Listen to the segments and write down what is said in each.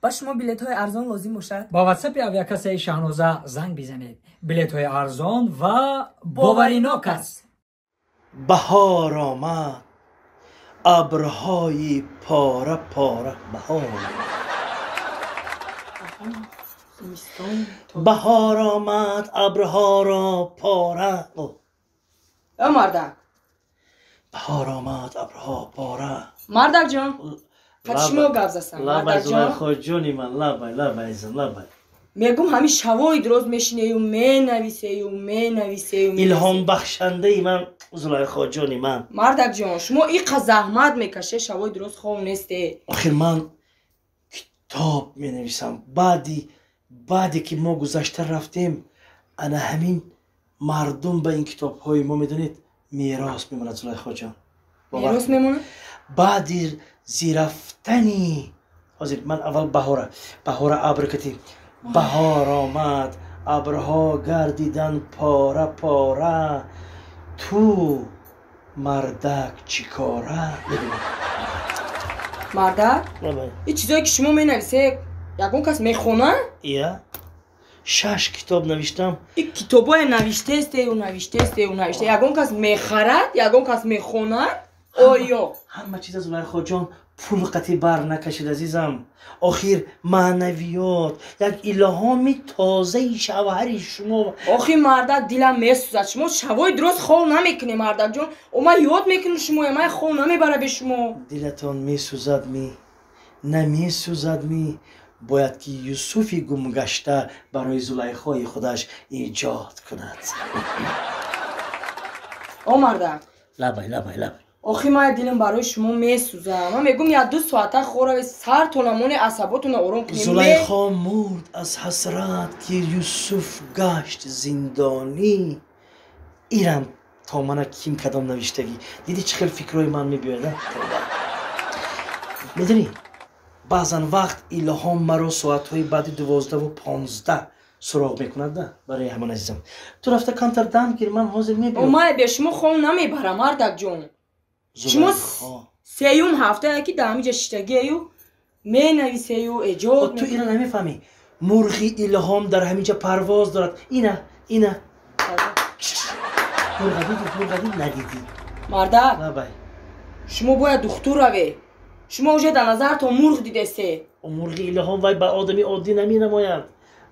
Ба шумо билетҳои арзон лозим бошад? Ба ватсапи авиакассаи Шаҳноза занг бизанед. Билетҳои арзон ва боваринок аст. Баҳор омад, абрҳои пора пора. Баҳор, баҳор омад, абрҳоро пора. Э, мардак. Баҳор омад, абрҳо пора. Мардак ҷон, қад шумо гап засам. Лабай, Зулайхоҷони ман, лабай, лабай, азизам, лабай. Мегум, ҳамин шавои дроз мешинею, менависею, менависею. Илҳомбахшандаи ман, Зулайхоҷони ман. Мардакҷон, шумо иқа заҳмат мекаше, шавои дроз хов несте. Охир ман китоб менависам. Баъде ки мо гузашта рафтем, ана ҳамин мардум ба ин китобҳои мо, медонед, мерос мемонад, Зулайхоҷон. Мерос мемонад. Баъди зирафтани ҳозир ман аввал баҳора, баҳора, абр кати баҳор омад, абрҳо гардидан пора пора, ту мардак чӣ кора? Мардак, ин чизое ки шумо менависе, ягон кас мехона? Ия, шаш китоб навиштам. Ин китобое навиштестею, навиштестею, навиште, ягон кас мехарад, ягон кас мехонад оё? Ҳама чиза, Зулайхоҷон, пул қатӣ бар накашид, азизам. Охир маънавиёт, як илҳоми тозаи шавҳари шумо. Охи, мардак, дилам месӯзад. Шумо шавои дурост хов намекунед, мардакҷон. О, ман ёд мекунам шумоя, ман хов намебара бе шумо. Дилатон месӯзад ми, намесӯзад ми? Бояд ки Юсуфи гумгашта барои Зулайхои худаш эҷод кунад. О, мардак. Лабай, лабай, лабай. Охи, ман дилам барои шумо месӯзам. Ман мегӯм, як ду соата хораве, сартона моне, асаботона ором кунем. Зулайхо мурд аз ҳасрат, ки Юсуф гашт зиндонӣ. Ирам то мана ким кадом навиштагӣ. Дидӣ, чӣ хел фикрҳои ман мебиёяд? Медонӣ, баъзан вақт илҳом маро соатҳои баъди 12:15 суроғ мекунад да. Барои ҳамон, азизам, ту рафта камтар дам гир, ман ҳозир мебиём. Ман бе шумо хов намебарам, мардакҷон. Шумо сеюм ҳафтае ки дар ҳамиҷа шиштагиею, менависею, эҷод. Ту ира намефаҳмӣ, мурғи илҳом дар ҳамиҷа парвоз дорад. Ина, ина, мурға дидӣ? Мурға дидӣ, надидӣ? Мардак. Лабай. Шумо бояд духтур раве. Шумо уже дар назартон мурғ дидесте. Мурғи илҳом вай ба одами оддӣ наменамояд,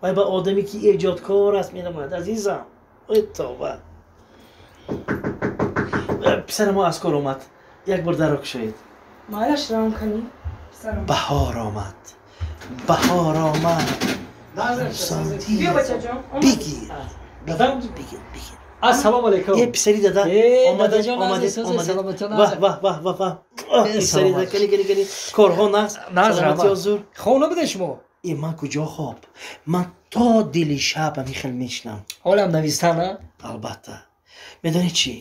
вай ба одаме ки эҷодкор аст менамояд, азизам. Ой, тоба, писари мо аз кор омад, як бор даро кушоед. Майлаш, равм канӣ. Баҳор омад, баҳор омад. Биё, бачаҷон. Бигир, бигир, бигир. Ассалому алайкум. Е, писари дада омадед, омадед, омадед! Ваҳ, ваҳ, ваҳ, ваҳ, ваҳ, писари дада, кани, кани, кани, корҳо нағз? Саломатиё зур? Хоб набуде шумо? Е, ман куҷо хоб? Ман то дили шаб ҳамин хел мешинам. Ҳолам навистана? Албатта. Медонӣ чӣ?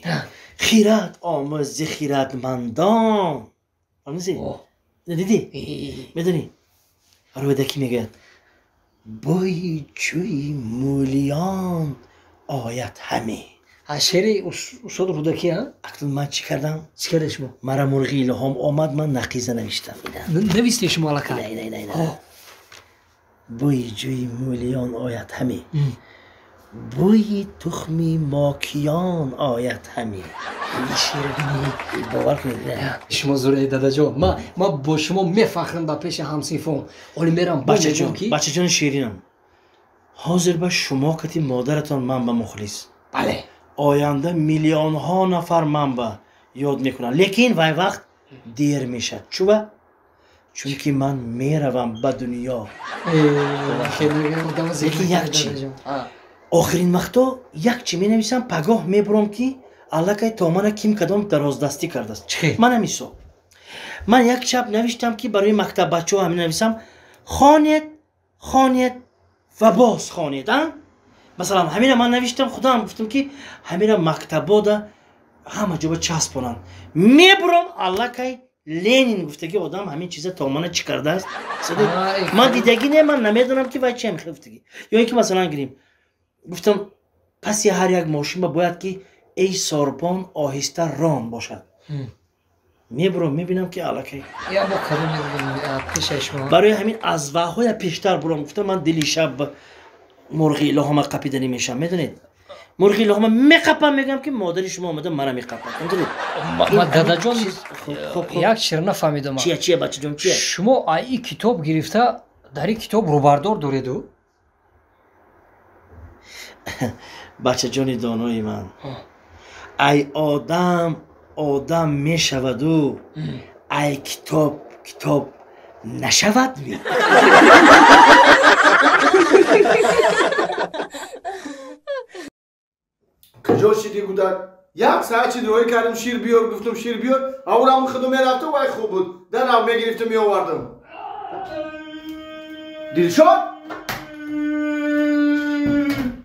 Хират омӯзи хиратмандон. Фаҳмидӣ? Дидӣ, медонӣ, Рӯдакӣ мегӯяд: бӯи ҷӯи мӯлиён ояд ҳаме. Шеъри устод Рӯдакӣ? Акнун ман чӣ кардам? Чӣ карда шумо? Мара мурғи илҳом омад, ман нақиза навиштам. Нависте шумо аллакай? Не, не, не, бӯи ҷӯи мӯлиён ояд ҳаме, бӯи тухми мокиён ояд ҳаме. Бовар кунед. Шумо зуре, дадаҷон. Ма бо шумо мефахрам ба пеши ҳамсинфон. Оли мерам. Бачаҷон, бачаҷони ширинам, ҳозир ба шумо кати модаратон ман ба мухлис. Бале. Оянда миллионҳо нафар ман ба ёд мекунанд, лекин вай вақт дер мешавад. Чуба? Чунки ман меравам ба дунё. Лекин як чи, охирин вақто як чи менависам, пагоҳ мебурам, ки аллакай то мана ким кадом дароздастӣ кардааст. Мана мисол, ман як шаб навиштам, ки барои мактаббачаҳо ҳамин нависам: хонед, хонед ва боз хонед. А масалан, ҳамина ман навиштам, худам гуфтам, ки ҳамина мактабода ҳама ҷоба часпонанд. Мебурам, аллакай Ленин гуфтаги одам ҳамин чиза то мана чӣ кардааст. Ман дидагӣ не, ман намедонам, ки вай чи ҳам гуфтагӣ. Ё ин ки, масалан, гирем, гуфтам, паси ҳар як мошинба бояд ки «Эй сорбон, оҳиста рон» бошад. Мебурам, мебинам ки аллакай. Я бо кадом пешаи шумо. Барои ҳамин аз ваҳоя пештар бурам гуфта, ман дили шаб мурғи илоҳама қапиданӣ мешавам, медонед? Мурғи илоҳама меқапам, мегӯям ки модари шумо омада мара меқапад. Дадаҷон, як чиро нафаҳмидам. Чия, чия, бачаҷон, чия? Шумо ай китоб гирифта, дар ин китоб рӯбардор дореду? Бачаҷони донои ман, ай одам одам мешаваду, ай китоб китоб нашавад ми? Куҷо шиди, гудак? Як саат шид, роҳӣ кардем, шир биёр, гуфтум, шир биёр, аврам худу мерафту, вай хуб буд, дарав мегирифту меовардам. Дилшод,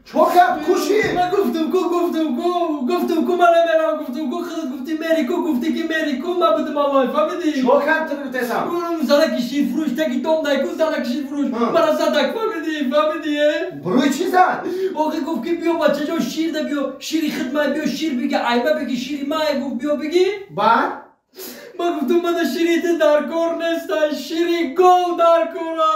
чикор кард? Куши. Ман гуфтум ку, гуфтум ку, гуфтум ку, ман намерам, гуфтум ку, худат гуфти мери ку, гуфти ки мери ку, ман будум аввал, фаҳмидӣ? Чикор кард ту гуфтесам? Гурум занаки ширфурӯш, таки дом дай ку, занаки ширфурӯш, мара задак, фаҳмидӣ, фаҳмидӣ, э? Барои чӣ зад? Охи гуфт ки биё, бачаҷон, шир да биё, шири хидмат биё, шир биги, айма биги, шири май, гуфт биё биги. Баъд? Ман гуфтум, мана шири ту дар кор неста, шири гов дар кора.